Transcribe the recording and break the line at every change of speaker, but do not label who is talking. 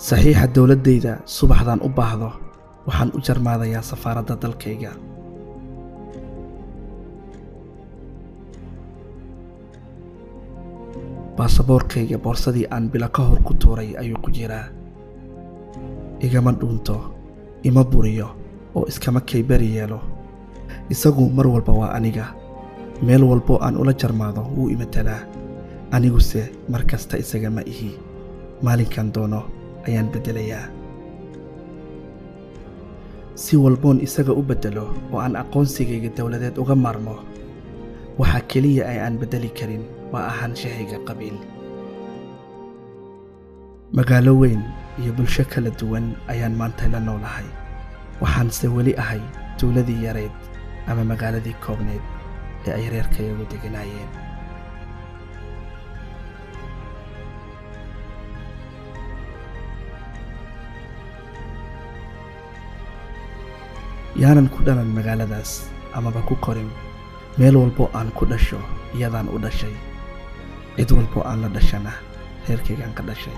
Saxiixa dowladdayda subaxdaan u baahdo waxaan u jarmaadayaa safaaradda dalkayga. Baasaboorkayga boorsadii aan bilo ka hor ku tuuray ayuu ku jiraa. Igama dhuunto, ima buriyo oo iskama kaybari yeelo. Isagu mar walba waa aniga. Meel walbo aan ula jarmaado wuu imatalaa. Aniguse mar kasta isaga ma ihi. Maalinkan doono ayaan beddelayaa. Si walboon isaga u beddelo oo aan aqoonsigayga dowladeed uga maarmo, waxa keliya ee aan beddeli karin waa ahaanshahayga qabiil. Magaalo weyn iyo bulsho kala duwan ayaan maanta la noolahay. Waxaanse weli ahay tuuladii yarayd ama magaaladii koobnayd ee ay reerkayagu degganaayeen. Yaanan ku dhalan magaaladaas amaba ku korin. Meel walbo aan ku dhasho iyadaan u dhashay. Cid walbo aan la dhashana reerkaygaan ka dhashay.